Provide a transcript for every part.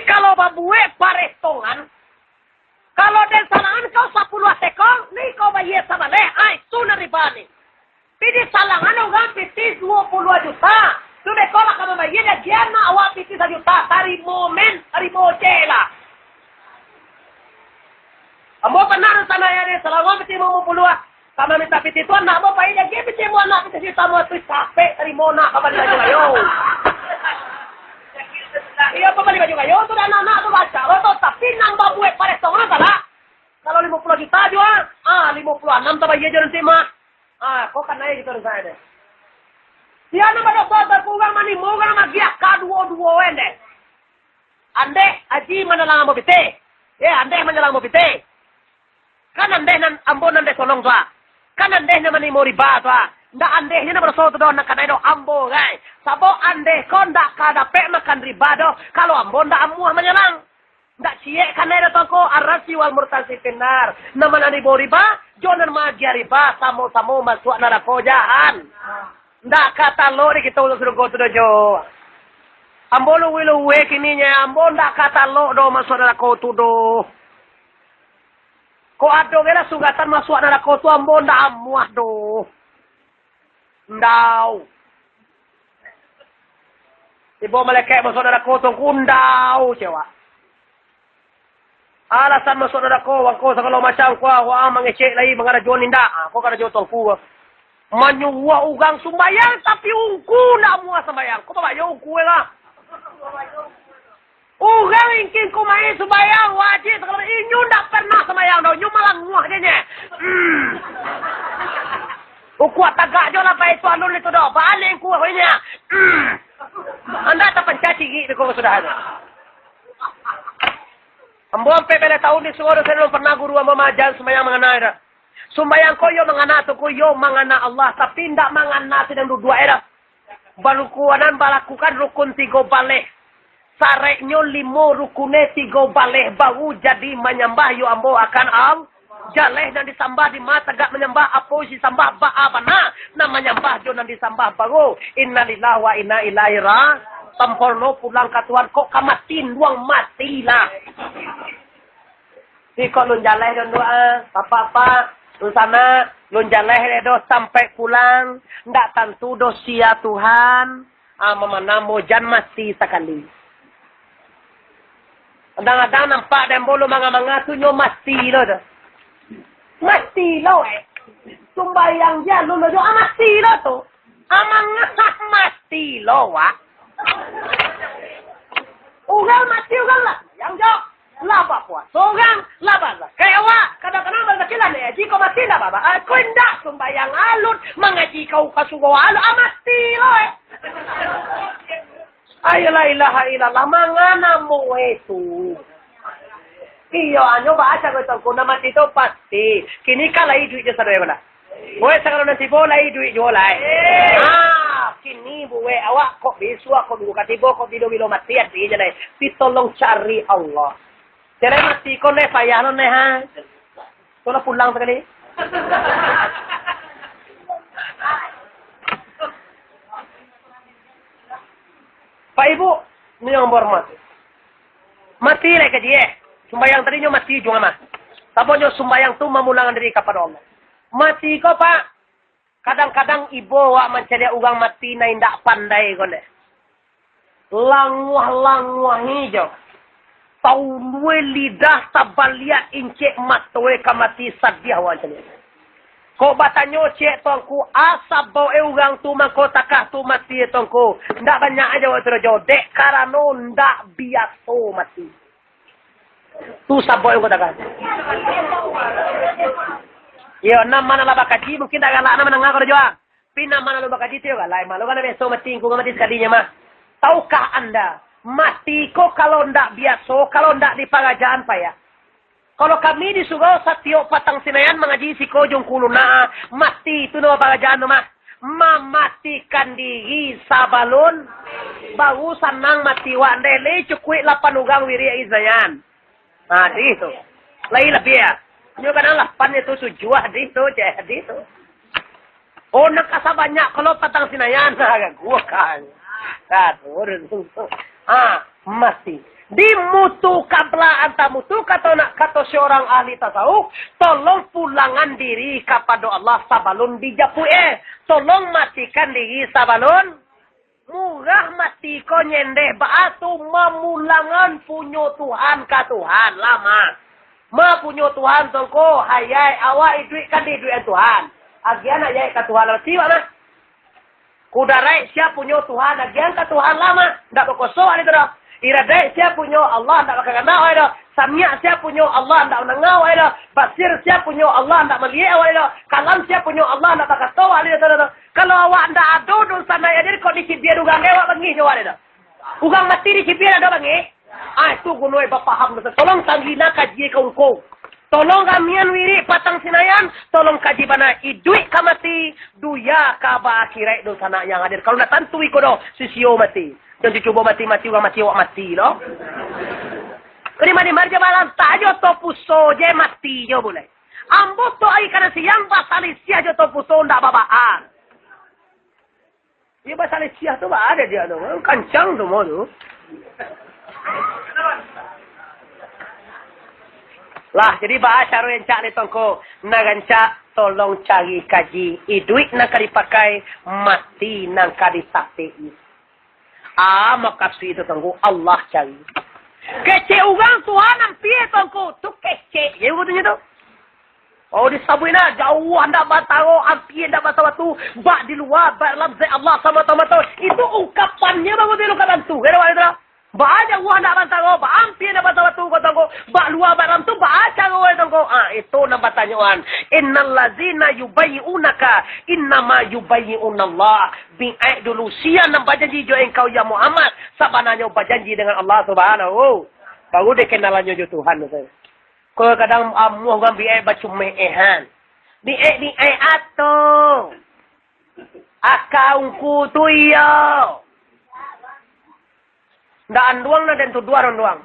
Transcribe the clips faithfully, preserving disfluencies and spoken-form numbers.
Kalau babuek paretongan, kalau den salangan kau sapuluah seko, ni kau bayia sabaleh, ai, tu nan riba ni. Pi disalangan urang pitih duo puluah juta, tu beko lah ka mambayia, jan awak pitih sajuta, tarimo men, tarimo je lah. Ambo pernah tu sana ya, den salangan pitih limo puluah. Ka mamintak pitih tu, anak ambo pai jagi pitih ambo, anak pitih juta ambo tu capek tarimo nak ka bali baju gayo. Iyo, ka bali baju gayo tu, dan anak tu baca lo tu, tapi nan babuek paretongan salah. Kalau limo puluah juta jua, ah, limo puluah anam tabayia jo nanti mah. Ah, ko kanai gitu rasanya deh. Sia nan badoso tu urang manimo, urang magiah ka duo-duo en deh. Andeh, Aji manalang ambo pitih. Eh, andeh manalang ambo pitih. Kan andeh nan, ambo nan deh solong tu, ah. Kan andeh nan manimo riba tu, ah. Ndak andehnyo nan badoso tu doh, nan kanai doh ambo, gai. Sabab andeh ko ndak ka dapek makan riba doh, kalau ambo ndak amuah manyalang. Ndak ciek kanai doh tongko, arasi wal murtasi finnar. Nan manarimo riba, jo nan maagiah riba, samo-samo masuak narako jahan. Ndak ka talok di kito surugo tu doh, jo. Ambo luwe-luwe kininyo, ambo ndak ka talok doh masuak narako tu doh. Kok ado ge lah sugatan masuak narako tu, ambo ndak amuah doh. Ndau. Tibo malaikat masuak narako tu, ngku ndau cewak. Alasan masuak narako, wangko sagalo macam, kua, wah, mangecek lai, mangarajo nindak. Ah, ko karajo tuangku. Manyuruah urang sumbayang, tapi ungku ndak amuah sumbayang. Ko babayo ungku lah. Urang ingkin ko main sumbayang, wajib sagalo, inyo ndak pernah sumbayang doh, inyo malanguah je nye. Hmm. Ukuak tagak jo lah, pai tu alun itu doh. Balik ungku ko inyo. Hmm. Anda tapanca cirik beko sudah tu. Ambo ampek baleh taun di surau, sabalun pernah guru ambo maaja sumbayang mangana dah. Sumbayang ko yo mangana tu ko, yo mangana Allah, tapi ndak mangana sidang duduak dah. Barukunan balakukan rukun tigo baleh. Sareknyo limo, rukunne tigo baleh, baru jadi manyambah yo ambo akan Allah. Jaleh nan disambah di ma tagak manyambah, apo isi sambah baa bana, nan manyambah jo nan disambah baru. Innalillahi wa inna ilaihi ra-, samporno pulang ka Tuhan, kok ka mati, nduang matilah. Iko lun jaleh doh, doa, bapak-bapak, lun sanak, lun jaleh doh sampai pulang, ndak tantu doh sia Tuhan. Ah, mamanamo jan mati sakali. Kadang-kadang nampak dek ambo lo manga-manga tu nyo mati lo tu. Mati lo, eh. Sumbayang je alun lo jo, ah, mati lo tu. Ah, manga mati lo, wak. Urang mati, urang lah sumbayang jo. Lah bapuaso urang, lah bazakat awak, kadang-kadang bazakat lah naik haji, kau mati ndak baba, aku indak sumbayang alun, mangaji kau ka surau alun, ah, mati lo, eh. Ayolah, ilaha illallah, mangana mo itu. Iyo, anyo baca kau tongko, nan mati tu pasti. Kini kan lai iduik je sadonyo lah. Buek sagalo nan tibo lai iduik juo lai. Ah, kini buek awak kok bisuak, kok minggu ka tibo, kok bilo-bilo mati ati je lai. Tapi tolong cari Allah. Jaleh mati ko neh, payah lo neh, ha. Ko lah pulang sakali. Pak Ibu, ni yang hormat. Mati lai kaji, eh. Sumbayang tadi nyo mati juo mah. Sababnyo sumbayang tu mamulangan diri kapado Allah. Mati ko, Pak. Kadang-kadang ibo awak mancaliak urang mati nan indak pandai ko neh. Languah-languahi jo. Taulue lidah tabaliak incek matoe ka mati sadiah awak mancaliak. Kok batanyo cek tuangku, a sabab e urang tu mangko takah tu mati e tuangku. Ndak banyak aja awak tu jo. Dek karano ndak biaso mati. Tu sabab yang kau takah. Iyo, nan ma nan lah bakaji, mungkin dak galak nan mandanga ko jo, ah. Tapi nan ma nan lah bakaji tu yo galak, malu kan biaso mati, ingku mati sakalinyo mah. Tahukah anda, mati ko kalau ndak biaso, kalau ndak di parajaan payah. Kalau kami di surau satiok patang Sinayan mangaji siko jo ngku lunak, mati tu nama parajaan tu mah. Mamatikan diri sabalun baru sanang mati wak ndeh, lai cukuik lapan urang wirik Isnayan. Ha, di tu. Lai labiah, ah. Nyo kadang lapan itu tujuah di tu, ceh, di tu. Oh, nak ka sabanyak kalau patang Sinayan, ha, gua kan. Aduh. Ha, mati. Di mutu kabla anta mutu, kato nak, kato seorang ahli tasawuf, tolong pulangan diri kapado Allah sabalun dijapuik, eh. Tolong matikan diri sabalun murah mati ko nyendeh baa tu mamulangan punyo Tuhan ka Tuhan, lah mah. Ma punyo Tuhan tu ko, hayai awak iduik kan di iduik Tuhan. Agian ayai ka Tuhan lah mati awak mah. Kudaraik sia punyo Tuhan, agian ka Tuhan lah mah. Ndak bakoso awak itu doh. Iradaik sia punyo Allah, ndak bakagandak awak itu doh. Samiak sia punyo Allah, ndak mandanga awak itu doh. Basir sia punyo Allah, ndak maliek awak itu doh. Kalam sia punyo Allah, ndak bakato awak itu doh. Kalau awak ndak ado dosa nan hadir, kok dicibia urang, awak bangih jo awak itu doh. Urang mati dicibia ado bangih. Ah, itu guno bapaham dosa. Tolong tanggina kaji ka ungku. Tolong ramian wirik patang Sinayan, tolong kaji bana iduik ka mati, dunia ka ba akhirat dunsanak yang hadir. Kalau ndak tantu iko doh, sisio mati. Jan cubo mati-mati, urang mati awak mati lo. Kadi mandi marja balantak jo to puso je mati jo bulai. Ambo to ari kana siang basalisiah jo to puso ndak babaa. Iyo basalisiah tu baa dek dia tu. Kancang tu mau tu. Lah, jadi baa caro rancak ni tongko? Nan rancak, tolong cari kaji. Iduik nan ka dipakai, mati nan ka ditapik. Ah, makasuik itu tongko, Allah cari. Kecek urang Tuhan ampia tongko. Tu kecek je katonyo tu. Oh, disabuik nah, jauah ndak bataro, ampia ndak basawatu, bak di lua, bak dalam zat Allah samato-mato. Itu ungkapannyo baru tu ungkapan tu. Kira awak itu lah. Baa jauah ndak bataro, baa ampia ndak basawatu, kato ko, bak lua, bak dalam tu, baa caro, kato ko. Ah, itu nan batanyaan. Innal lazina yubayyi'unaka, innama yubayyi'unallah. Biaik dulu, sia nan bajanji jo engkau, ya Muhammad, sabananyo bajanji dengan Allah Subhanahu. Baru dikenalannyo jo Tuhan, misalnyo. Ko kadang amuah urang biaik bacumeehan. Biaik-biaik ato. Aka ungku tu iyo. Ndak anduang nah den tuduah anduang.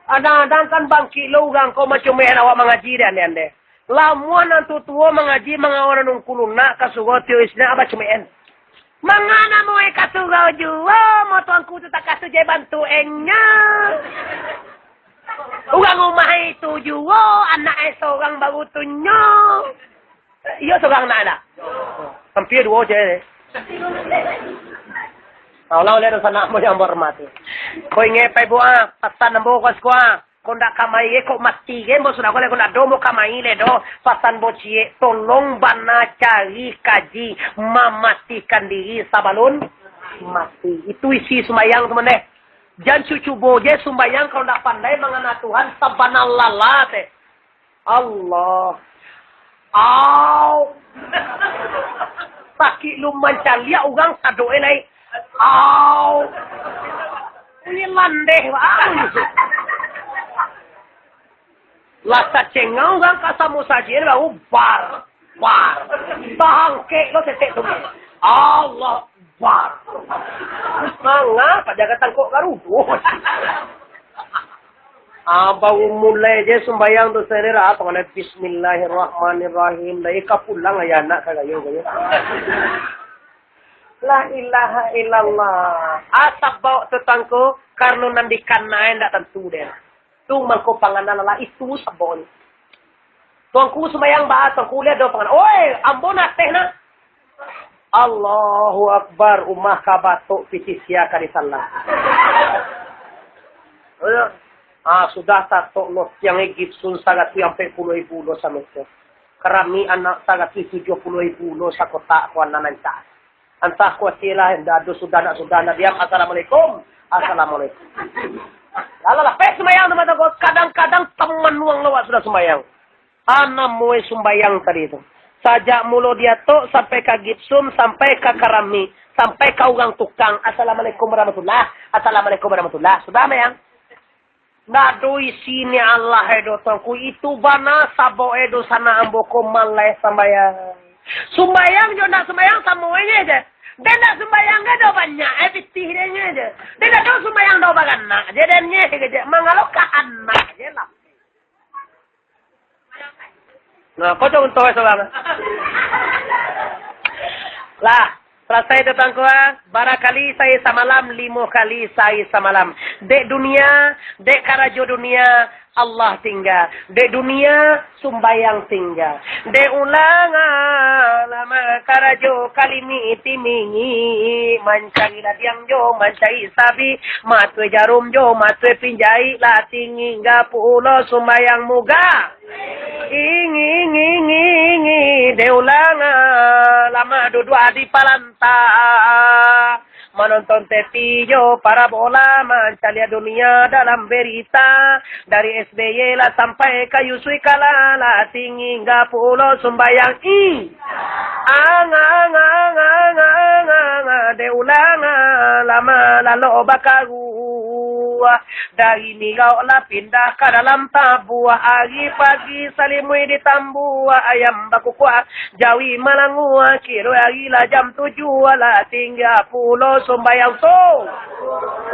Kadang-kadang kan bangkik lo urang ko bacumeehan awak mangaji deh, andeh-andeh. Lamun nan tutuo mangaji mangawan nan ungku lunak ka surau tio isna bacumeehan. Manga namuai ka surau juo, mo tuanku tu takah tu jai bantu enyo. Urang rumah itu juo, anak ai sorang baru tu nyo. Iyo sorang anak dak? Hampir duo je. Allah oleh sanak mo yang berhormati. Ko ingat pai buah, pasan ambo ko sekuah. Ko ndak kamai, eh, kok mati, eh, ambo sudah ko leh, ko ndak doh mo kamai leh doh. Pasan ambo ciek, tolong bana cari kaji mamatikan diri sabalun mati. Itu isi sumbayang tu mandeh. Jan cucubo je sumbayang kalau ndak pandai mangana Tuhan, sabana lalat, eh. Allah. Au. Sakik lu mancaliak urang sadok e lai. Au. Bunyi landeh, au. Lah tacengau urang ka samo saji, baru bar, bar. Tahangkek lo tetek tu. Allah bar. Manga, pajaga tangkok garudo. Ah, baru mulai je sumbayang tu sendiri, ah, tangan bismillahirrahmanirrahim. Dah ika pulang ayah anak ka gayo, gayo. La ilaha illallah. Ah, sabab tu tangko, karno nan dikanai ndak tantu deh. Tu mangko pangana lah itu sababnyo. Tuanku sumbayang ba, tuanku liek do pangana. Oi, ambo nateh nah. Allahu Akbar, umah ka batok pitih sia ka disalah. Ah, sudah tatok lo tiang e gipsun saratuih ampek puluah ribu lo sameter. Karami anak saratuih tujuah puluah ribu lo sakotak ko anak nan cak. Antah kuacilah, ndak ado sudah, ndak sudah, ndak diam, assalamualaikum, assalamualaikum. Alah lah, peh sumbayang tu mah, kadang-kadang tamanuang lawak sudah sumbayang. Ana moe sumbayang tadi tu. Sajak mulo diatok sampai ka gipsum, sampai ka karami, sampai ka urang tukang, assalamualaikum warahmatullah, assalamualaikum warahmatullah. Sudah, mayang? Ndak ado isi ni Allah e do tuanku. Itu bana sabab e do sanak ambo ko maleh sambayang. Sumbayang jo ndak sumbayang samo e je. Den ndak sumbayang ge do banyak e pitih den je. Den ndak do sumbayang do baranak je den je. Mangalo ka anak je lah. Nah, ko contoh e surang. Lah, Salasai tu, Tuanku, ah. Bara kali sahari samalam? Limo kali sahari samalam. Dek dunia, dek karajo dunia, Allah tingga. Dek dunia, sumbayang tingga. Dek ulang, ah, lama karajo kalimi timingi, mancari ladiang jo mancari sabi, matue jarum jo matue pinjai, lah tingga pulo sumbayang muga. Ingi, ingi, ingi, ingi, dek ulang, ah, lama duduak di palanta. Manonton T V jo parabola, mancaliak dunia dalam berita. Dari S B Y lah sampai ka Yusuf Kalla, lah tingga pulo sumbayang. I. Ang, ang, ang, ang, ang, ang, ang, dek ulang, ah, lama lalok bakaruah. Dari mirauk lah pindah ka dalam tabuah. Ari pagi salimui ditambuah, ayam bakukuak, jawi malangua. Kiro ari lah jam tujuah, lah tingga pulo sumbayang tu.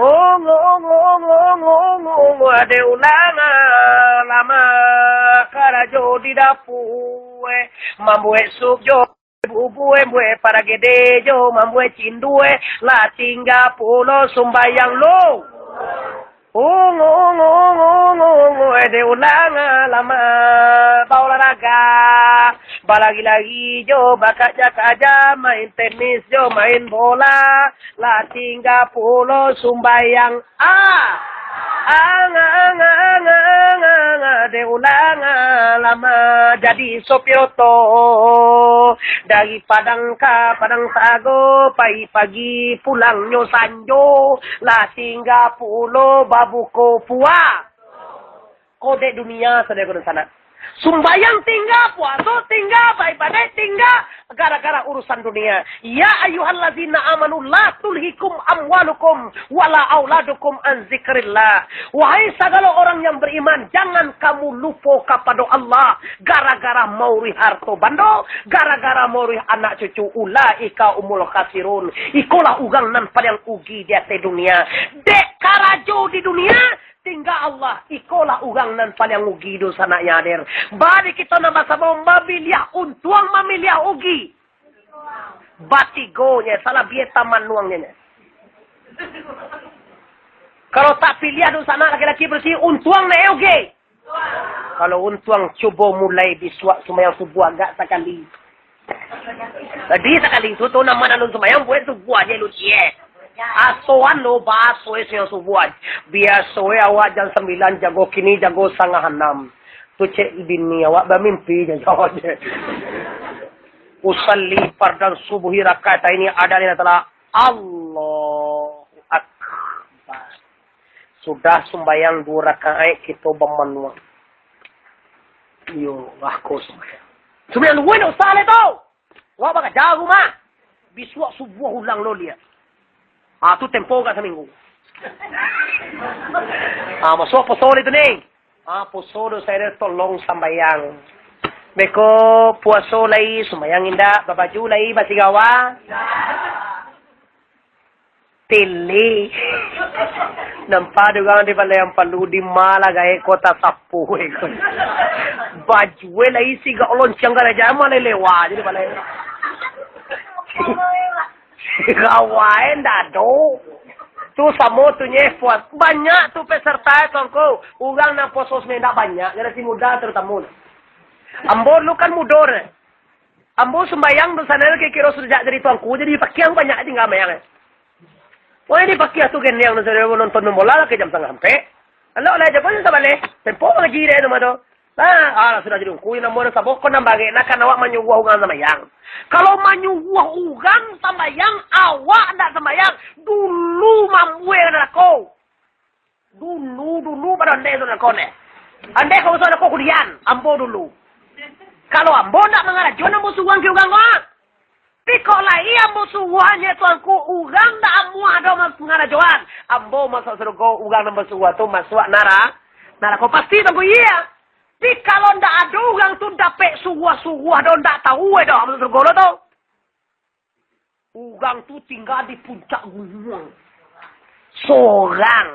Ongo, ongo, ongo, ongo, ongo, ongo, dek ulang, ah, lama karajo di dapua, eh. Mambuek sup jo bubue, buek paragede jo mambuek cindue, lah tingga pulo sumbayang lo. Ungu, ungu, ungu, ungu, ungu, eh, dek ulang, ah, lama baolahraga, balari-lari jo bakaja-kaja, main tenis jo main bola, lah tingga pulo sumbayang. Ah, ang, ang, ang, ang, ang, ang, dek ulang, ah, lama jadi sopir oto. Dari Padang ka Padang Sago, pai pagi pulangnyo sanjo, lah tingga pulo babuko puasa. Ko dek dunia sadonyo ko dunsanak. Sumbayang tingga, puaso tingga, baibadaik tingga, gara-gara urusan dunia. Ya ayyuhallazina amanu la tulhikum amwalukum wala auladukum an zikrillah. Wahai sagalo orang yang beriman, jangan kamu lupo kapado Allah gara-gara mauruih harto bando, gara-gara mauruih anak cucu. Ulaika umul khasirun. Ikolah urang nan paliang ugi di ateh dunia. Dek karajo di dunia, tingga Allah, ikolah urang nan paliang ugi dunsanak yang hadir. Bari kito nan basamo mamiliah untuang, mamiliah ugi. Batigonyo, salah bieta manuangnyo. Kalau tak piliah dunsanak laki-laki bersih, untuang ndak ugi? Kalau untuang, cubo mulai bisuak sumbayang subuah agak sakali. Jadi sakali tu, tu nama alun sumbayang, buek subuah je lu cie. Asoan lo baso e sumbayang subuah. Biaso e awak jam sambilan jago, kini jago satangah anam. Tu cek bini awak bamimpi je, jawab je. Usalli fardan subuhi rakaat ini ada ni telah Allahu Akbar. Sudah sumbayang duo rakaat, kito bamanuang. Iyo, lah ko sumbayang. Sumbayang duo ndak usah lai tu. Wak bakaja rumah. Bisuak subuah ulang lo liak. Ah, tu tempo ka saminggu. Ah, masuak poso lai tu ni. Ah, poso do saya tolong sambayang. Beko puaso lai, sumbayang indak, babaju lai, basigawa. Tele. Nampak dek urang di balai Ampalu, di ma lah gaek kota sapu, eh, ko. Baju, eh, lai sigak lonceng garaja, ma lai lewa je di balai. Gawa, eh, ndak ado. Tu samo tu nyeh puas. Banyak tu peserta, eh, tuangku. Urang nan puaso Senin ndak banyak, generasi muda terutama. Ambo dulu kan mudo, eh. Ambo sumbayang tu sana kiro-kiro sejak jadi tuangku, jadi pakiah banyak tingga mayang, eh. Wah, ini pakiah tu gendeng tu, saya nonton bola lah ke jam satangah ampek. Anak lah, jam sabaleh. Tempo mangaji dek tu mah tu. Nah, alah, sudah jadi ungku, namo dia sabokon nan barek, nah, kan awak manyuruah urang sambayang. Kalau manyuruah urang sambayang, awak ndak sambayang, dulu mambuek narako. Dulu, dulu, pado andai tu narako ne. Andai kau usah narako kudian, ambo dulu. Kalau ambo ndak mangarajoan, ambo suruahan ka urang ko. Tapi kok lai ambo suruahan, ya tuanku, urang ndak amuah doh mas-, mangarajoan. Ambo masuak sarugo, urang nan basuruah tu masuak nara-, narako. Pasti tuanku, iya. Tapi kalau ndak ado urang tu dapek suruah-suruah doh, ndak tahu, eh, doh, masuak sarugo lo tu. Urang tu tingga di puncak gunuang. Sorang.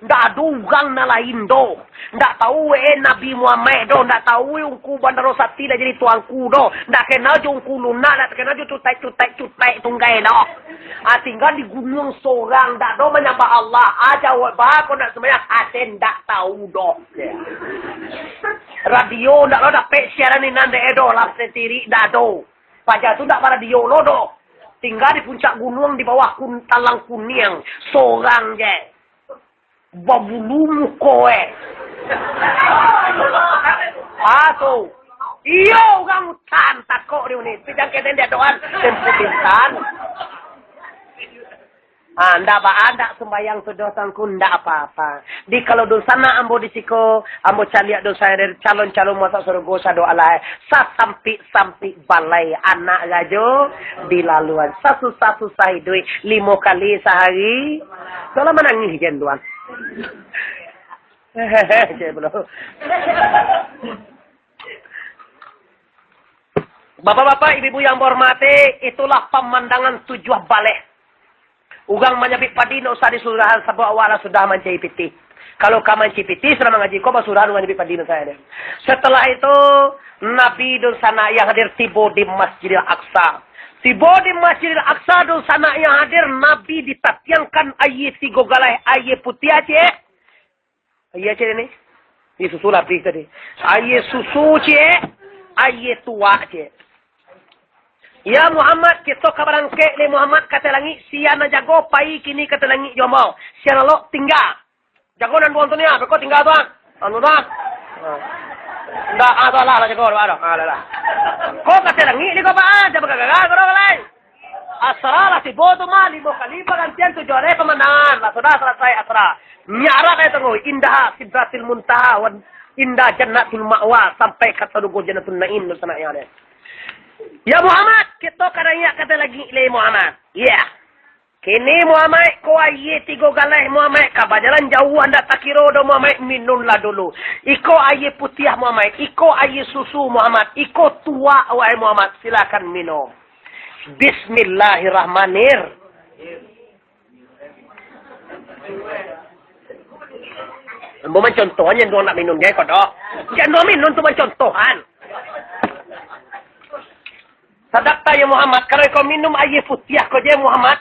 Ndak ado urang nan lain doh. Ndak tahu, eh, Nabi Muhammad doh. Ndak tahu, eh, Ungku Bandaro Sati lah jadi tuanku doh. Ndak kenal jo Ungku Lunak, ndak kenal jo cutek-cutek-cutek tunggai doh. Ah, tingga di gunuang sorang, ndak doh manyambah Allah. Ah, jawab, bah, kau ndak sumbayang, aden ndak tahu doh. Radio ndak lo dapek siaran inan dek doh, lah sendiri ndak ado. Paja tu ndak baradio lo doh. Tingga di puncak gunuang, di bawah kun-, talang kuniang, sorang je. Babulu muko, eh. Ah, tu. Iyo, urang utan takok di uni. Tapi jangan kena dia doan. Tempo pintan. Ah, ndak ba-, ndak sumbayang sudah tangku, ndak apa-apa. Di kalau dunsanak ambo di siko, ambo caliak dunsanak dari calon-calon masuk surga sado alai. Sasampik-sampik balai anak rajo dilaluan. Sasusah-susah iduik limo kali sahari. Solah manangih jan tuan. Cek pulo. Bapak-bapak, ibu-ibu yang berhormati, itulah pemandangan tujuah baleh. Urang manyabik padi ndak usah disurahan, sabab awak lah sudah mancari pitih. Kalau ka mancari pitih, sudah mangaji ko, basurahan urang nyabik padi ndak usah deh. Setelah itu, Nabi dunsanak yang hadir tibo di Masjidil Aqsa. Tibo di Masjidil Aqsa, dunsanak yang hadir, Nabi ditatiangkan aia tigo galeh, aia putiah, cek. Aia cek ni. Aia susu lah habis tadi. Aia susu cek. Aia tuak cek. Ya Muhammad, kito ka barangkek deh Muhammad, ka ateh langik, sia nan jago, pai kini ka ateh langik jo ambo. Sia nan lok, tingga. Jago nan duo tu ni, ah, beko tingga tu, ah. Anu tu, ah. Ah. Ndak, ah, tu lah, lah, jago, lah, lah. Ah, lah, lah. Ko ka ateh langik ni ko, Pak, ah, jan bagaga-gaga, ko, lah. Asra lah tibo tu mah, limo kali bagantian tujuah ari pamandangan. Lah sudah salasai Asra. Mi'raj dah tunggu, indah Sidratil Muntaha wan indah Jannatul Ma'wa sampai ka sarugo Jannatul Naim tu sanak yang ada. Ya Muhammad, kito ka naiak ka ateh langik lai Muhammad. Ya. Kini Muhammad, ko aia tigo galeh Muhammad, ka bajalan jauah ndak takiro doh Muhammad, minumlah dulu. Iko aia putiah Muhammad, iko aia susu Muhammad, iko tuak wahai Muhammad, silakan minum. Bismillahirrahmanirrahim. Ambo mancontohan, jan duang nak minum, jan kodok. Jan duang minum tu mancontohan. Sadakta ya Muhammad, kalau engkau minum aia putiah ko je Muhammad,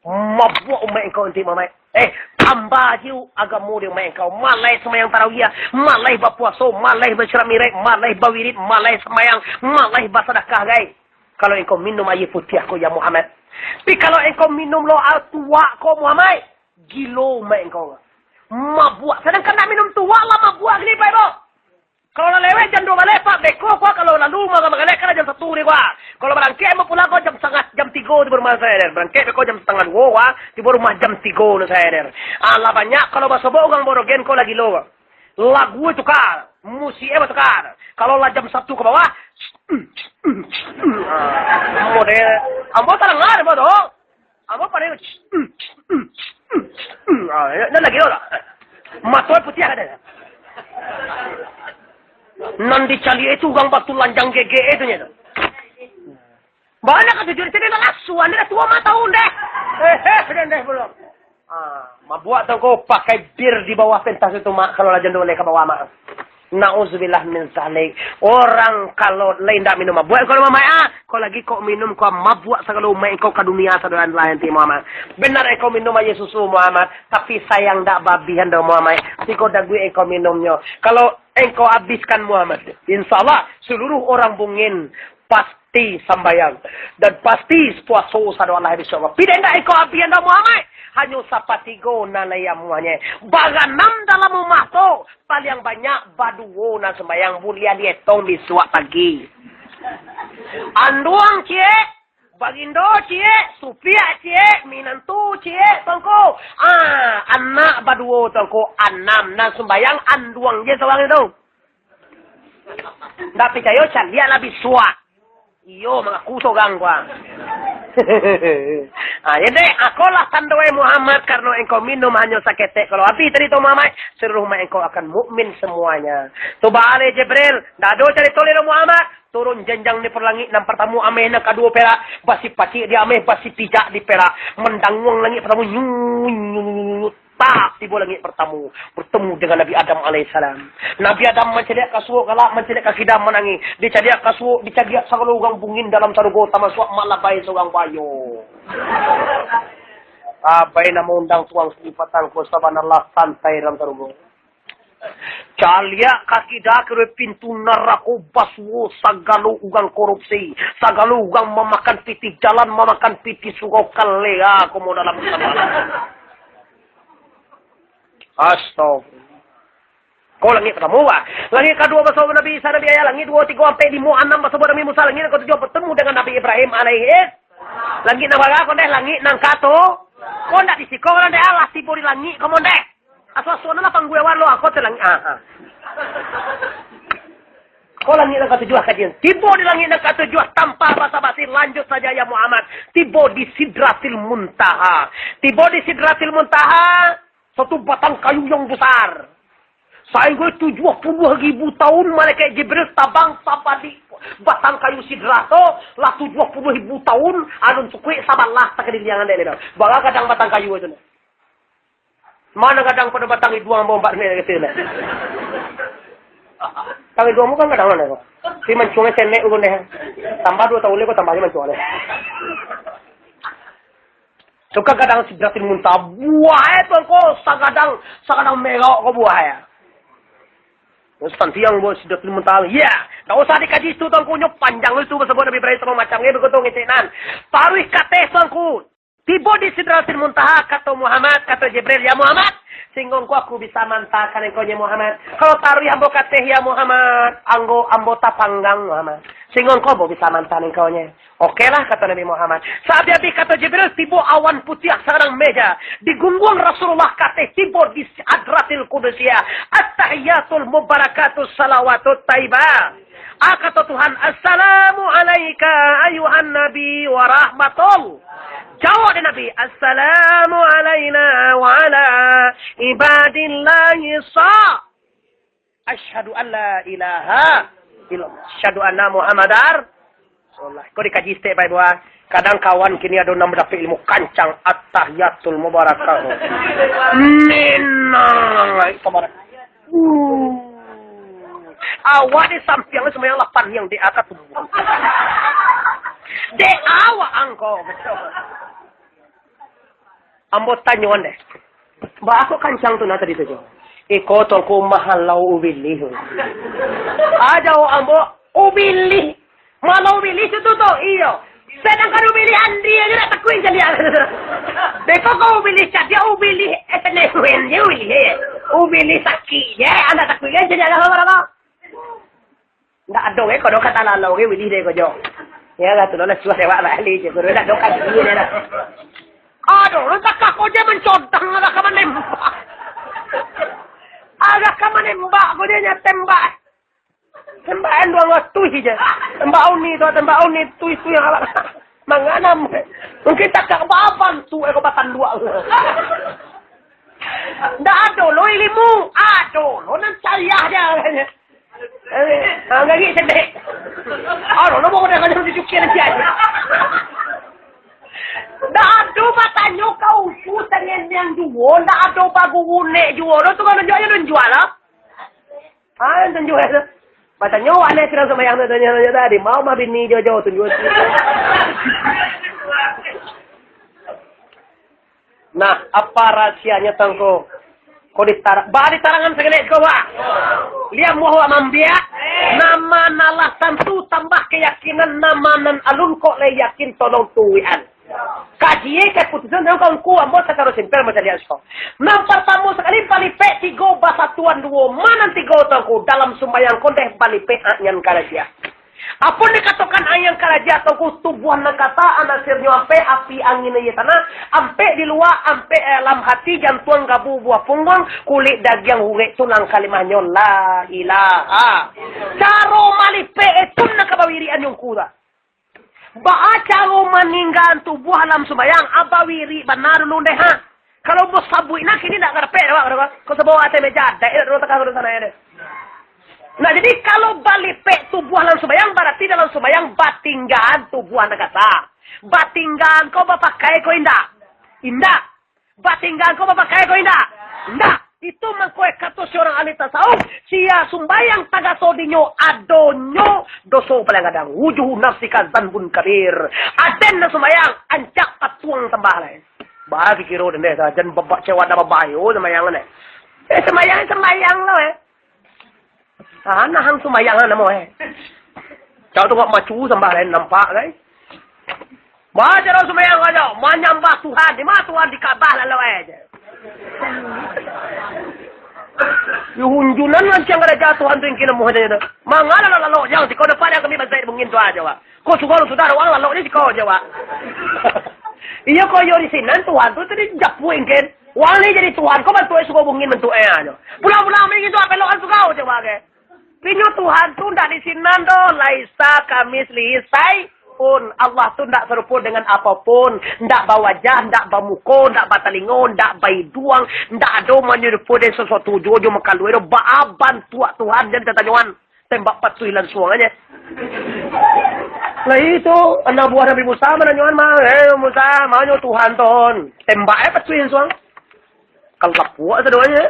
mabuak umaik engkau nanti Muhammad. Eh, tambah je agamo di umaik engkau. Malai sembahyang tarawih, malai bapuaso, malai basyarat mirek, malai bawirid, malai sembahyang, malai basadakah, gai. Kalau engkau minum aia putiah ko, ya Muhammad. Tapi kalau engkau minum lo aia tuak ko, Muhammad, gilo umaik engkau. Mabuak. Sedangkan nak minum tuak lah mabuak gini, Pak, Ibu. Kalau lah lewat jam duo baleh, Pak, beko ko kalau lalu magalek kan jam satu ni, Pak. Kalau barangkek ambo pulang ko jam satangah, jam tigo tibo rumah saya, der. Barangkek beko jam satangah duo, Pak, tibo rumah jam tigo ni saya, der. Alah banyak kalau basobok urang borogen ko lagi lo, Pak. Lagu tuka, musik eh tuka. Kalau lah jam satu ka bawah, model ambo talangah ambo tu. Ambo pandai. Ah, ya, nan lagi tu lah. Mato putiah ada. Nan dicaliak itu urang batu lanjang gegek itu nyo tu. Banyak ka tujuan sini lah suan, dia dah tua lima tahun deh. Eh, eh, deh, deh, belum. Ah, mabuak tu ko pakai bir di bawah pentas itu, Mak, kalau lah jando leh ka bawah, Mak. Nauzubillah min zalik. Orang kalau lai ndak minum mabuak, kalau Muhammad, ah, kau lagi kok minum, kau mabuak sagalo umaik kau ka dunia sadoan lain ti Muhammad. Benar engkau minum aia susu Muhammad, tapi sayang ndak babihan doh Muhammad. Tigo daguik engkau minumnyo. Kalau engkau habiskan Muhammad, insya Allah seluruh orang bungin pasti sambayang dan pasti puaso sadoan lain, insya Allah. Pidek ndak engkau habihan doh Muhammad. Hanyo sapatigo nan lai amuahnyo. Baranam dalam rumah tu, paliang banyak baduo nan sumbayang, buliah dietong bisuak pagi. Anduang ciek, bagindo ciek, supiak ciek, minantu ciek, tongko. Ah, anak baduo tongko, anam nan sumbayang, anduang je surang itu. Ndak picayo, caliak lah bisuak. Iyo, mangaku sorang ko, ah. Ah, jadi, akolah tando, eh, Muhammad, karano engkau minum hanyo saketek. Kalau habis tadi tu, Muhammad, seluruh umat engkau akan mukmin semuanya. Tu baaleh Jibril, ndak ado carito lai doh Muhammad. Turun janjang di langik nan partamo ameh, nan kaduo perak, basipacik di ameh, basipijak di perak. Mandanguang langik partamo, nyu, nyu, nyu, nyu, tak. Tibo langik partamo, bertemu dengan Nabi Adam alaihissalam. Nabi Adam mancaliak ka suok galak, mancaliak ka kida manangih. Dicaliak ka suok, dicaliak sagalo urang bungin dalam sarugo, tamasuak mak labai surang bayo. Abai nan maundang tuang salipatan ko, subhanallah, santai dalam sarugo. Caliak ka kida, ka pintu narako basuo sagalo urang korupsi, sagalo urang mamakan pitih jalan, mamakan pitih surau, kalea komo dalam sabana. Astagfirullah. Ko langik partamo, bah. Langik kaduo basamo Nabi Isa, Nabi Yahya, langik duo, tigo, ampek, limo, anam basamo Nabi Musa, langik nan katujuah batemu dengan Nabi Ibrahim alaihi. Langik nan bara ko ndeh, langik nan kato. Ko ndak di siko ko ndeh, alah tibo di langik ko mon ndeh. Aso-aso nan lah pangguewan lo, ako tu langik. Ah, ah. Ko langik nan katujuah kajian. Tibo di langik nan katujuah tanpa basa-basi, lanjut saja ya Muhammad. Tibo di Sidratil Muntaha. Tibo di Sidratil Muntaha, satu batang kayu yang besar. Sainggo tujuah puluah ribu tahun malaikat Jibril tabang sabalik batang kayu sidrah tu, lah tujuah puluah ribu tahun, alun cukuik sabalah sakaliliang dek dia. Bara gadang batang kayu tu. Mano gadang pado batang iduang ambo, ambo ni, kata dia. Batang iduang bukan gadang mano ko. Si mancuang senek ulun deh. Tambah duo tahun lagi ko tambah mancuang deh. Suka gadang Sidratil Muntaha, buah eh tu ko sagadang, sagadang merok ko buah eh. Terus santiang buah Sidratil Muntaha, ya, tak usah dikaji tu tongkonyo panjang itu, sebab Nabi Ibrahim sama macam ni begitu ngecek nan. Taruih kateh tongku, tibo di Sidratil Muntaha, kato Muhammad, kato Jibril, ya Muhammad, singgo ko aku bisa mantakan engkau ya Muhammad. Kalau taruih ambo kateh ya Muhammad, anggo ambo tapanggang Muhammad. Singgo ko ambo bisa mantakan engkau nya. Oke lah, kato Nabi Muhammad. Saabih-abih kato Jibril, tibo awan putiah sagadang meja. Digungguang Rasulullah kateh tibo di Hadratil Qudusiyah. At-tahiyatul mubarakatus salawatut taibah. Ah, kato Tuhan, "Assalamu alaika ayuhan nabi wa rahmatul." Jawab dek Nabi, "Assalamu alaina wa ala ibadillahi sa." Asyhadu an la ilaha illallah. Asyhadu anna Muhammadar Rasulullah. Ko dikaji stek, Bapak Ibu, ah. Kadang kawan kini ado nan dapek ilmu kancang, at-tahiyatul mubarakatuh. Minang, tabarak. Uh. Awak di sampiang sumbayang lapan yang di atas tubuh. Dek awak angko. Ambo tanyoan deh. Baa kok kancang tu nah tadi tu, Jo? Iko tongko mahalau ubilih. Ajo ambo ubilih. Mahalau ubilih tu tu, iyo. Sedangkan ubilih Andri aja nak takuin caliak. Beko kau ubilih cadiak, ubilih S N S U N je ubilih. Ubilih sakik je, anak takuin kan caliak lah, apa-apa. Ndak ado ge, kono kata lalau ge, wilih deh ko, Jo. Ya lah, tu lah, suah dewak balik je, kono ndak ado kaji dia lah. Aduh, lu takah ko je mancodang, agak ka manembak. Agak ka manembak ko je nya tembak. Tembakan dua belas tuih je. Tembak uni tu, tembak uni tuih-tuih yang awak. Manganam. Mungkin takah baban tu, eh, ko batanduak. Ndak ado lo ilimu. Ado lo nan cayah je. Eh, ah, ngari sedek. Aduh, lo mau dah kacau cucuk nanti aja. Ndak ado batanyo ka uku sangendiang juo, ndak ado baguru nek juo, lo tu kalau jual, lo jual lah. Ah, tunjuk tu. Batanyo, aneh, sidang sumbayang tu, tanyo, tanyo tadi. Mau mah bini jo-jo, tunjuk tu. Nah, apa rahasianya, Tangku? Kok ditar-, ba ditarangan sagalek ko, Wak? Liam wah, Wak, mambiak. Nama nan lah tantu tambah keyakinan, nama nan alun kok lai yakin, tolong tuwian. Kaji keputusan Tangku, ambo sacaro simpel macam ni, Tangku. Nan partamo sakali, balipek tigo basatuan duo. Ma nan tigo, Tangku? Dalam sumbayang ko deh balipek, ah, nyan karaja. Apo dikatokan ayang karaja, Tangku? Tubuah nan kasa, anasirnyo ampek, api, angin, aia, tanah, ampek di lua, ampek dalam hati, jantuang, gabu, buah pungguang, kulik, dagiang, hurek, tulang, kalimahnyo la ilaha. Caro malipek itu nan ka bawirian Tangku tu. Baa caro maninggaan tubuah dalam sumbayang? Abah wirik bana dulu deh, ha. Kalau ambo sabuik nah, kini ndak karapek deh, Wak, deh, Wak. Kau sabawa ateh meja, dek, dek, dulu takah dulu sana ya, deh. Nah, jadi kalau balipek tubuah dalam sumbayang, bararti dalam sumbayang batinggaan tubuah nan kasa. Batinggaan ko bapakai ko indak? Indak. Batinggaan ko bapakai ko indak? Ndak. Itu mangko kato surang ahli tasawuf, sia sumbayang tagaso dinyo, adonyo doso paling gadang. Wujuhu nafsika zanbun kabir. Aden nan sumbayang, ancak patuang sambah lai. Bagi kiro dendeh sajan babak cewa dah babayo sumbayang ne. Eh, sumbayang, sumbayang lo, eh. Ah, nahang sumbayang namo, eh. Cak tu kok macu sambah lain nampak, kan? Baca doh sumbayang aja, manyambah Tuhan. Di mana Tuhan? Di Ka'bah lalu, eh. Yo, hunjunan lancang ada jatuh hantu yang kena muh aja tu. Mangala lalu, lalu, jangan siko depan yang kami bantai bungin tu aja, Wak. Ko sudah, sudah, wang lalu ni siko aja, Wak. Iyo, ko yo di sinan Tuhan tu tadi japuik, kan? Wang ni jadi Tuhan, ko bantuak e suko bungin bantuak e aja. Pulang-pulang, mending itu, ah, belokan suko, coba, ke. Pinyo Tuhan tu ndak di sinan doh, laisa kamitslihi syai'un. Allah tu ndak sarupo dengan apopun, ndak bawajah, ndak bamuko, ndak batalingo, ndak baiduang, ndak ado manyerupo dengan sasuatu juo jo makaluai doh, baa bantuak Tuhan jan tatanyoan. Tembak patuih lansuang aja. Lah itu, anak buah Nabi Musa mananyoan mah, "Eh, Musa, manyo Tuhan ton?" Tembak eh patuih lansuang. Kalau lapuak sadonyo,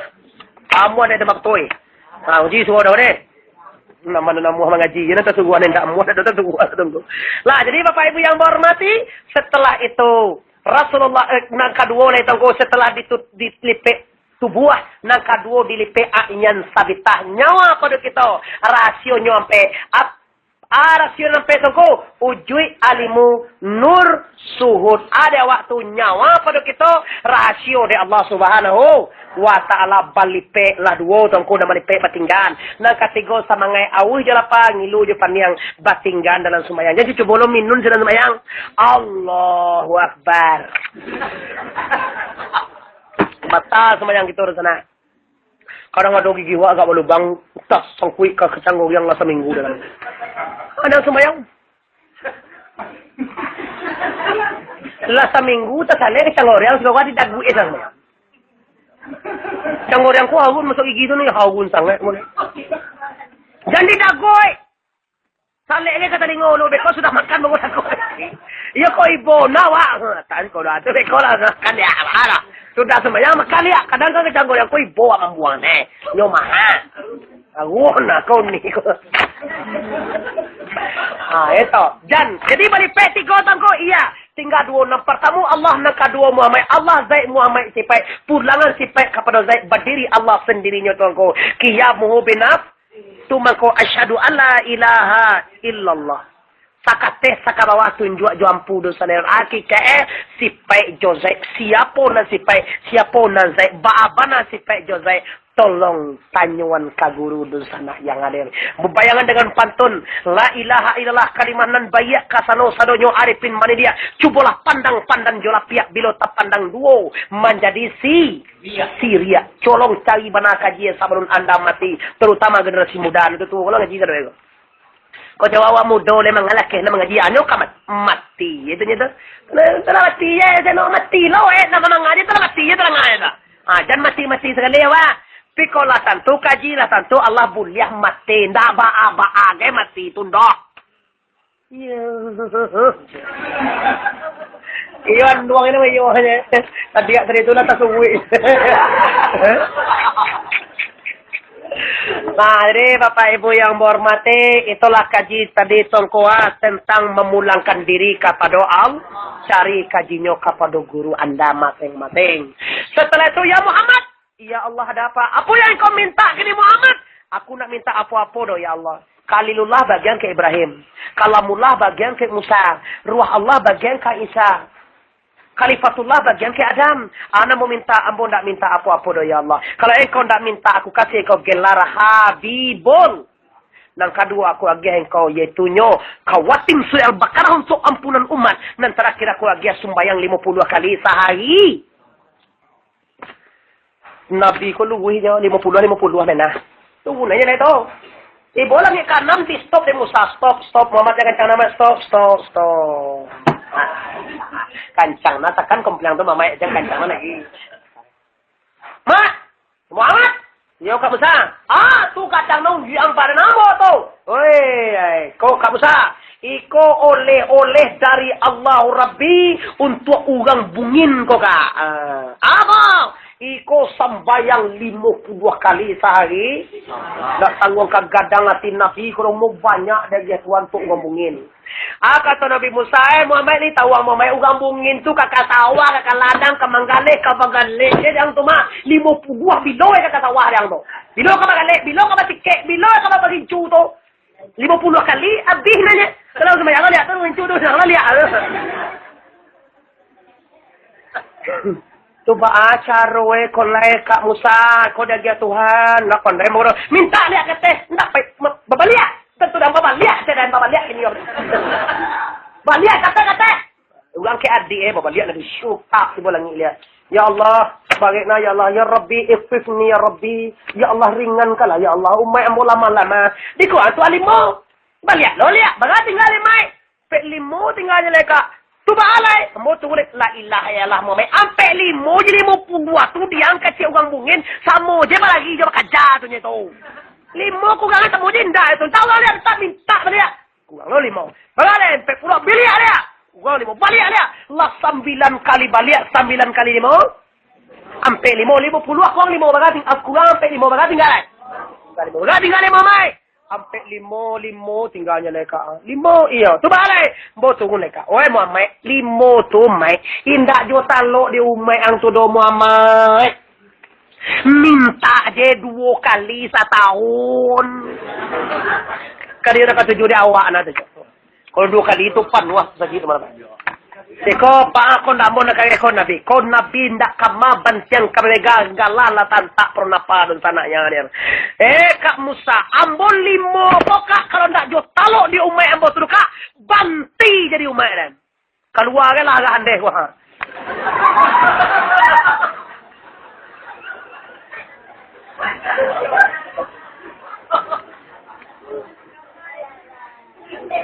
kamu ada tembak patuih. Nah, uji suruh dah deh. Nama nama muah mangaji, ya, nanti suruh ada ndak muah, ada suruh ada tunggu. Lah, jadi Bapak Ibu yang berhormati, setelah itu Rasulullah, eh, nang kaduo lah itu, setelah ditut-, dilipek tubuah, nang kaduo dilipek a'yan sabitah, nyawa pado kito, rahasionyo ampe, ap-, ah, rasio nan petong ko, ujuik alimu nur suhud. Ade waktu nyawa pado kito, rasio dek Allah Subhanahu wa Ta'ala balipek lah duo tongko nan balipek batinggan. Nan katigo samangaik auih jo lapa, ngilu jo paniang batinggan dalam sumbayang. Jadi cubo lo minun dalam sumbayang. Allahu Akbar. Batal sumbayang kito di sana. Kadang ado gigi wak agak balubang, tas sangkuik ka kacang goreang lah saminggu dalam. Ada sumbayang. Lah saminggu tasalek kacang goreang, sudah wak didaguik eh sumbayang. Kacang goreang ko harun masuk gigi tu ni, harun sangat. Jan didaguik. Salek ni ka talingo lu, beko sudah makan baru takut. Iyo ko ibo na, Wak. Tan ko dah tu, beko lah makan ya, alah. Sudah sumbayang makan ya. Kadang kan kacang goreang ko ibo wak mambuang ne. Nyo maha. Aguh na ko ni ko. Ah, itu. Jan, jadi balipek tigo tongko, iya. Tingga duo, nan partamo Allah, nan kaduo Muhammad. Allah, zat, Muhammad, sipaik. Pulangan sipaik kapado zat, badiri Allah sandirinyo tongko. Qiyamuhu binaf-, Tu mangko asyhadu alla ilaha illallah. Sakateh sakabawah tunjuak jo ampu doso nan akikek, sipaik jo zat. Siapo nan sipaik, siapo nan zat, baa bana sipaik jo zat. Tolong tanyoan ka guru dunsanak yang hadir. Babayangan dengan pantun, la ilaha illallah kalimah nan baiak kasano sadonyo arifin manidia. Cubolah pandang-pandang jo lapiak, bilo tapandang duo manjadi si Siriak, colong cari bana kaji sabalun anda mati, tarutama generasi muda. Itu tu, kalau ngaji sadonyo. Kau jawab awak mudo le mangalakeh nak mangaji, anyo ka mat-, mati, itu nyo tu. Nah, telah mati ya, jangan mati lo, eh, nak mangaji telah mati ya, telah ngaji lah. Ah, jangan mati-mati sekali ya, Wak. Piko lah tantu kaji lah tantu Allah buliah mati, ndak ba-, ba-, agai mati tu ndak. Iyo. Iyo, anduang ini, iyo, hanya. Tadi kat tadi tu lah tasubuik. Nah, jadi Bapak Ibu yang berhormati, itulah kaji tadi tongkoa tentang memulangkan diri kapado Allah, cari kajinyo kapado guru anda masing-masing. Setelah itu, ya Muhammad, Ya Allah, ada apa? Apa yang kau minta kini Muhammad? Aku nak minta apa-apa doh, ya Allah. Khalilullah bagian ke Ibrahim. Kalamullah bagian ke Musa. Ruh Allah bagian ke Isa. Khalifatullah bagian ke Adam. Ana mau minta, ambo ndak minta apa-apa doh, ya Allah. Kalau engkau ndak minta, aku kasih engkau gelar Habibul. Nan kaduo aku agiah engkau, yaitunyo Khawatim Surah Al-Baqarah untuk ampunan umat. Nan terakhir aku agiah sumbayang lima puluh kali sahari. Nabi ko luruih nyo, limo puluah, limo puluah menah. Tu gunonyo lai tu. Tibo langik kaanam, di stop dek Musa. Stop, stop. Muhammad, jan kancang namat. Stop, stop, stop. Ha. Kancang nah, takan kompliang tu, Muhammad, jan kancang nah lagi. Mak! Muhammad! Iyo, Kak Musa. Ah, tu kadang nang di ang pada namo tu. Oi, ai, ko Kak Musa. Iko oleh-oleh dari Allahu Rabbi untuk urang bungin ko, Kak. Ah. Apa? Iko sambayang limo puluah kali sahari, ndak tangguang ka gadang ati Nabi, karajo banyak diagiah Tuhan untuak urang bungin. Ah, kato Nabi Musa, "Eh, Muhammad, lai tahu ang, Muhammad, urang bungin tu ka ka sawah, ka ka ladang, ka manggaleh, ka bagaleh je, dek ang tu mah. Limo puluah bilo ka ka sawah, dek ang tu. Bilo ka bagaleh, bilo ka batikek, bilo ka barincu tu. Limo puluah kali, abih nyo. Kalau sambayang lah liak tu, rincu tu, sambayang lah liak." Tu baa caro e ko lai, Kak Musa, ko diagiah Tuhan, nak pandai mangoro. Mintak liak kateh, ndak pai, ma-, babaliak. Tantu dah babaliak, saya dah babaliak ini. Baliak kateh, kateh. Urang ka adiak e, babaliak Nabi, syutak tibo langik liak. Ya Allah, barek nah, ya Allah, ya Rabbi, ikhfifni, ya Rabbi. Ya Allah, ringankanlah, ya Allah, umaik ambo lamah-lamah. Di kuang tu alimo. Baliak lo liak, bara tingga limo e. Ampek limo tingganyo lai, Kak. Tu baa lai? Ambo turun lai. La ilaha illallah Muhammad. Ampek limo je limo puluah tu diangkek urang bungin, samo je balari jo bakaja tu nyo tu. Limo kurang samo je indak tu. Tahu lah, liak, tak mintak baliak. Kurang lo limo. Bara lai? Ampek puluah, baliak liak. Kurang limo, baliak liak. Lah sambilan kali baliak, sambilan kali limo. Ampek limo, limo puluah kurang limo bara ting-, ah, kurang ampek limo bara tingga lai. Tingga limo, bara tingga limo mai. Ampek limo, limo tingganyo lai, Kak. Limo, iyo. Tu baa lai? Ambo turun lai, Kak. Oi, Muhammad, limo tu, Mak, indak juo talok di umaik ang tu doh, Muhammad. Mintak je duo kali satahun. Kali nan katuju di awak nah tu. Kalau duo kali tu panuah tu sajo tu malam. Iko, pa, ko ndak ambo nak kaya ko Nabi. Ko Nabi ndak kama bantiang ka mega galah lah tantak pernah pa dun tanaknya dia. Eh, Kak Musa, ambo limo ko, Kak, kalau ndak juo talok di umaik ambo tu, Kak, banti jadi umaik den. Kalua kan lah agak andeh ko, ha.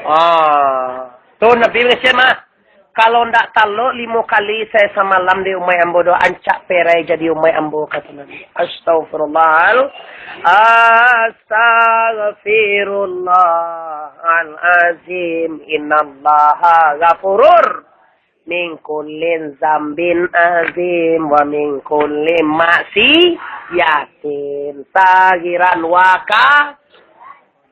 Ah, tu Nabi mangecek mah. Kalau ndak talok limo kali sahari samalam di umaik ambo doh, ancak perai jadi umaik ambo, kato Nabi. Astagfirullahal-, astagfirullahalazim. Innallaha ghafurur min kullin zambin azim wa min kulli maksiatin sagiran wa ka-,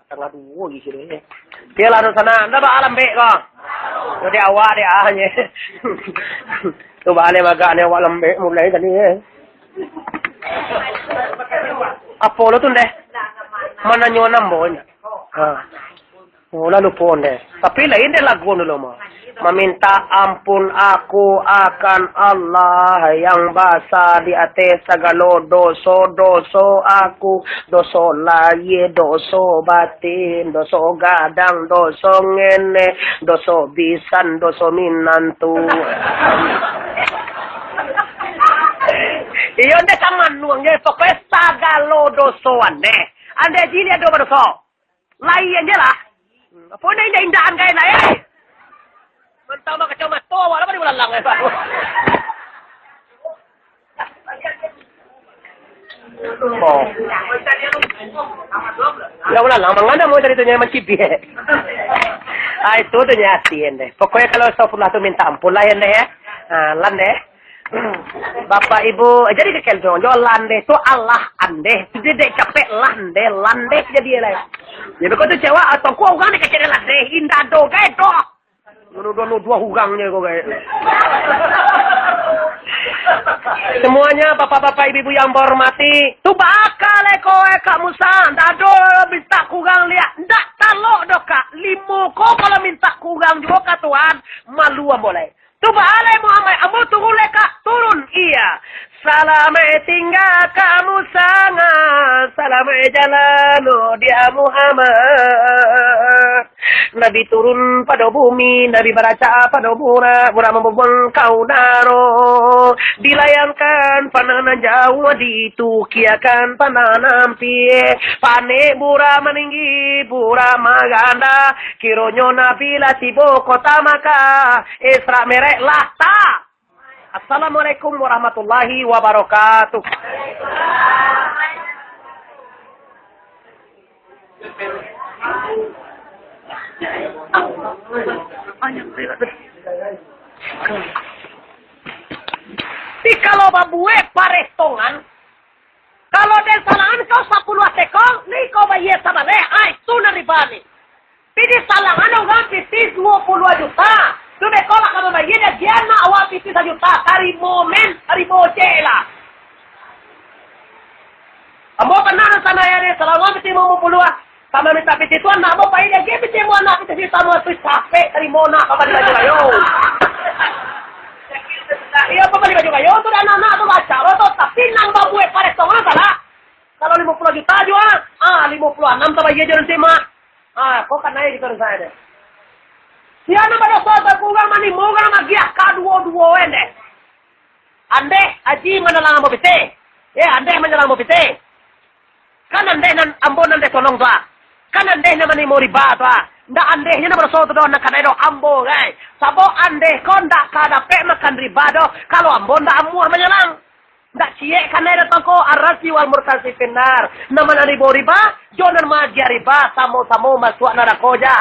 tangah duo isi tu, eh. Bialah tu sana, ndak baa lambek ko. Tu di awak dia ah, nye. Tu baa lai bagak ni awak lambek mulai tadi, eh. Apo lo tu ndeh? Mananyo nambonyo. Ha. Oh, lah lupo ndeh. Tapi lain deh lagu dulu mah. Mamintak ampun aku akan Allah yang basa di ateh sagalo doso-doso aku, doso lahia, doso batin, doso gadang, doso ngenek, doso bisan, doso minantu. Iyo ndeh, samanuang je, pokoknyo sagalo doso andeh. Andeh jilid ado badoso. Lain je lah. Apo ni indak-indakan kain lah, eh? Mantau mah kacau mato awak lah, pada balalang, eh, baru. Oh. Ya Allah, lah, mangana mau cari tu nyo mancibik. Ah, itu tu nyo hati ndeh. Pokoknyo kalau astagfirullah tu minta ampun lah, ya, ndeh, ya. Ah, lan, ndeh. Bapak Ibu, jadi kekel jo, jo landeh tu Allah andeh. Jadi dek capek landeh, landeh jadi lah. Ya, beko tu cewek atau ku urang dek kecek landeh, indak do, gai do. Nuduh-nuduh urang je ko, gai. Semuanya bapak-bapak, ibu-ibu yang berhormati, tu bakal eko, eh, Kak Musa, ndak ado minta kurang liak, ndak talok doh, Kak. Limo ko kalau minta kurang juo ka Tuhan, malu ambo lai. Tu baalai Muhammad, ambo turun lai, Kak, turun, iya. Salamaik tingga kamu sangat, salamaik jalan, oh dia Muhammad. Nabi turun pado bumi, Nabi baracak pado burak, burak mambubuang ka udaro. Dilayangkan panah nan jauah, ditukiakan panah nan ampia. Panek burak maninggi, burak maganda. Kironyo Nabi lah tibo kota Makkah. Isra Mi'raj lah ta. Assalamualaikum warahmatullahi wabarakatuh. Tapi kalau babuek paretongan, kalau den salangan kau sapuluah teko, ni kau bayia sabaleh, ah, itu nan riba ni. Tapi disalangan urang pitih duo puluah juta, tu beko lah ka babayia, jan agiah anak awak pitih sajuta, tarimo men, tarimo je lah. Ambo pernah nan sana ya, salangan pitih limo puluah. Sama minta pitih tu anak ambo pai lagi, pitih ambo anak pitih juta, ambo tu capek tarimo nak, apa bali baju kayo. Iyo, apa bali baju kayo tu, dan anak tu baca lo tu, tapi nan babuek paretongan salah. Kalau limo puluah juta juo, ah, limo puluah anam tabayia jo nanti, Mak. Ah, kok kan naik gitu rasanya deh. Sia nan badoso tu urang manimo, urang agiah ka duo-duo en deh. Andeh Aji manalang ambo pitih. Eh, andeh manalang ambo pitih. Kan andeh nan ambo nan deh tolong tu, ah. Kan andeh nan manimo riba tu, ah. Ndak andehnyo nan badoso tu doh, nan kanai doh ambo, gai. Sabab andeh ko ndak ka dapek makan riba doh, kalau ambo ndak amuah manyalang. Ndak ciek kanai doh tongko, arasi wal murtasi finnar. Nan manarimo riba, jo nan maagiah riba, samo-samo masuak narako ja.